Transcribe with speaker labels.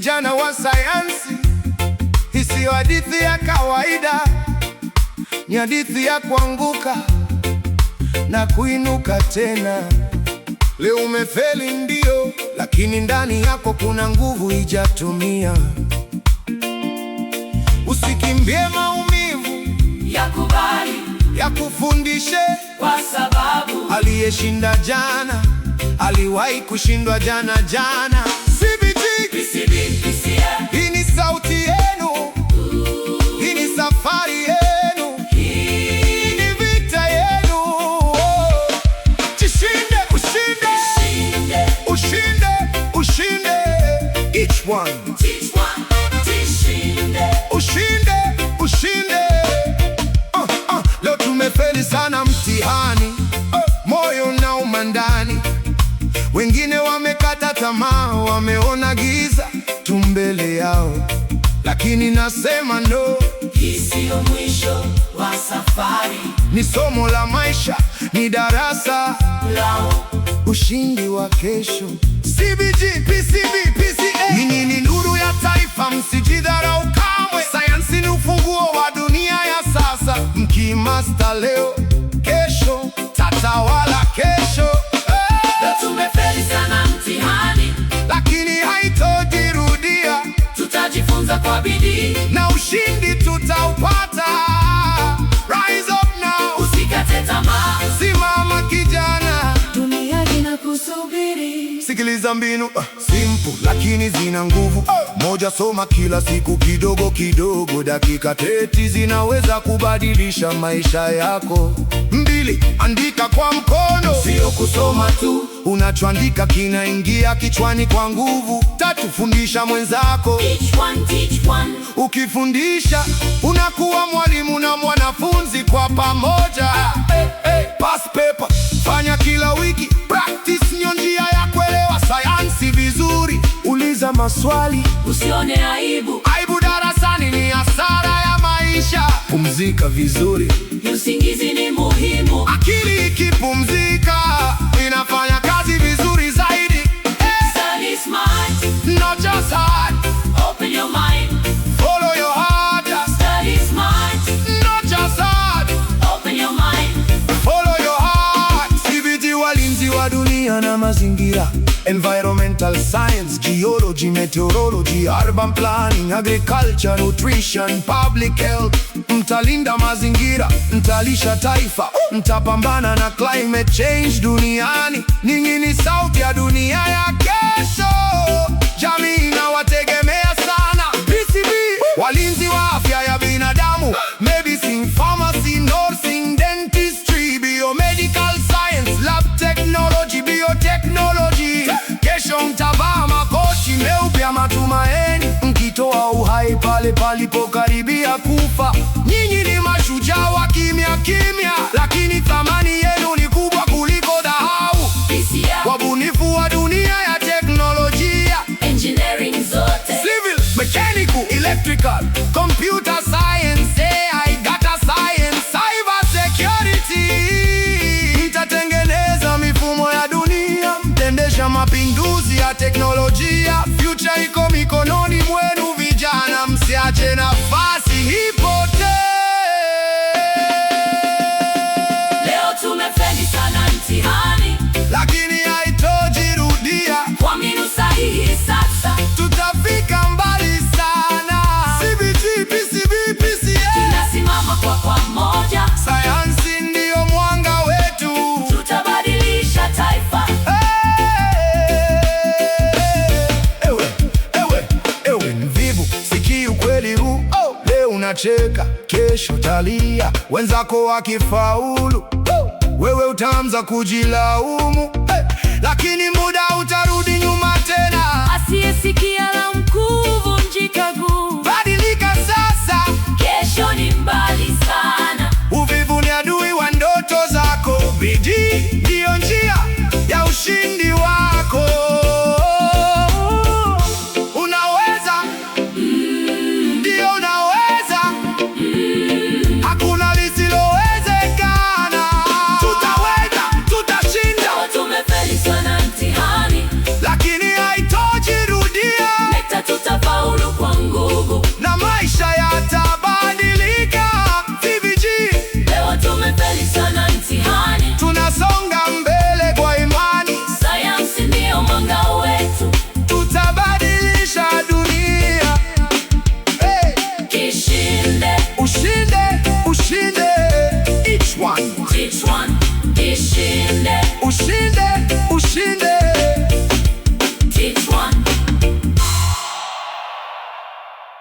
Speaker 1: Vijana wa sayansi, hii siyo hadithi ya kawaida, ni hadithi ya kuanguka na kuinuka tena. Leo umefeli ndio, lakini ndani yako kuna nguvu hujatumia. Usikimbie maumivu,
Speaker 2: Yakubali,
Speaker 1: yakufundishe.
Speaker 2: Kwa sababu
Speaker 1: Aliyeshinda jana aliwahi kushindwa jana jana. CBG,
Speaker 2: PCB, PCM,
Speaker 1: hii ni sauti yenu, hii ni safari yenu,
Speaker 2: hii
Speaker 1: hii ni vita yenu. Oh. Jishinde, ushinde,
Speaker 2: shinde,
Speaker 1: ushinde, ushinde. Each one.
Speaker 2: Teach one, tishinde.
Speaker 1: Ushinde, ushinde. Leo tumefeli sana mtihani, moyo unauma ndani, wengine wamekata tamaa, wameona giza tu mbele yao, lakini nasema no.
Speaker 2: Hii siyo mwisho wa safari.
Speaker 1: Ni somo la maisha, ni darasa
Speaker 2: lao
Speaker 1: ushindi wa kesho. CBG, PCB, PCA. Ninyi ni nuru ya taifa, msijidharau kamwe. Sayansi ni ufunguo wa dunia ya sasa. Mkimaster leo, kesho tatawala kesho. Hey!
Speaker 2: Leo tumefeli sana mtihani,
Speaker 1: Lakini haitojirudia
Speaker 2: tutajifunza kwa bidii.
Speaker 1: Na ushindi tutaupata. Rise up now,
Speaker 2: Usikate tamaa,
Speaker 1: simama kijana.
Speaker 2: Dunia inakusubiri.
Speaker 1: Sikiliza mbinu simple lakini zina nguvu. Moja, soma kila siku kidogo kidogo, dakika 30 zinaweza kubadilisha maisha yako. Mbili, andika kwa mkono, sio kusoma tu. Unachoandika kinaingia kichwani kwa nguvu. Tatu, fundisha mwenzako.
Speaker 2: Each one teach one.
Speaker 1: Ukifundisha unakuwa mwalimu na mwanafunzi kwa pamoja. Hey, hey, past paper fanya kila wiki, practice ndio njia ya kuelewa sayansi vizuri. Uliza maswali,
Speaker 2: Usione aibu,
Speaker 1: aibu darasani ni hasara ya maisha. Pumzika vizuri,
Speaker 2: usingizi ni muhimu.
Speaker 1: Akili ikipumzika inafanya kazi vizuri zaidi. Hey,
Speaker 2: Study smart,
Speaker 1: not just hard,
Speaker 2: open your mind.
Speaker 1: Follow your heart,
Speaker 2: Study smart,
Speaker 1: not just hard.
Speaker 2: Open your mind.
Speaker 1: Follow your heart. CBG, walinzi wa dunia na mazingira. Environmental science, geology, meteorology, urban planning, agriculture, nutrition, public health. Mtalinda mazingira, mtalisha taifa, mtapambana na climate change duniani. Ninyi ni sauti ya dunia ya kesho. Jamii inawategemea sana. PCB, walinzi wa afya ya binadamu. Medicine, pharmacy, nursing, dentistry, biomedical science, lab technology, biotechnology. Kesho mtavaa makoti meupe ya matumaini, mkitoa uhai pale palipokaribia kufa. Nyinyi ni mashujaa wa kimya kimya, lakini thamani yenu ni kubwa kuliko dhahabu.
Speaker 2: PCM,
Speaker 1: Wabunifu wa dunia ya teknolojia.
Speaker 2: Engineering zote.
Speaker 1: Civil, mechanical, electrical, computer science, AI, data science, cyber security. Mtatengeneza mifumo ya dunia, mtaendesha mapinduzi ya teknolojia. Future iko mikononi mwenu vijana, msiache nafasi ipotee.
Speaker 2: Leo tumefeli sana mtihani,
Speaker 1: Lakini haitojirudia.
Speaker 2: Kwa mbinu sahihi sasa
Speaker 1: Tutafika mbali sana. CBG, PCB, PCA.
Speaker 2: Tunasimama kwa pamoja,
Speaker 1: Sayansi ndiyo mwanga wetu.
Speaker 2: Tutabadilisha taifa.
Speaker 1: Hey! Ewe, ewe, ewe mvivu, sikia ukweli huu. Oh, leo unacheka, kesho utalia. Wenzako wakifaulu, oh, wewe utaanza kujilaumu. Hey, lakini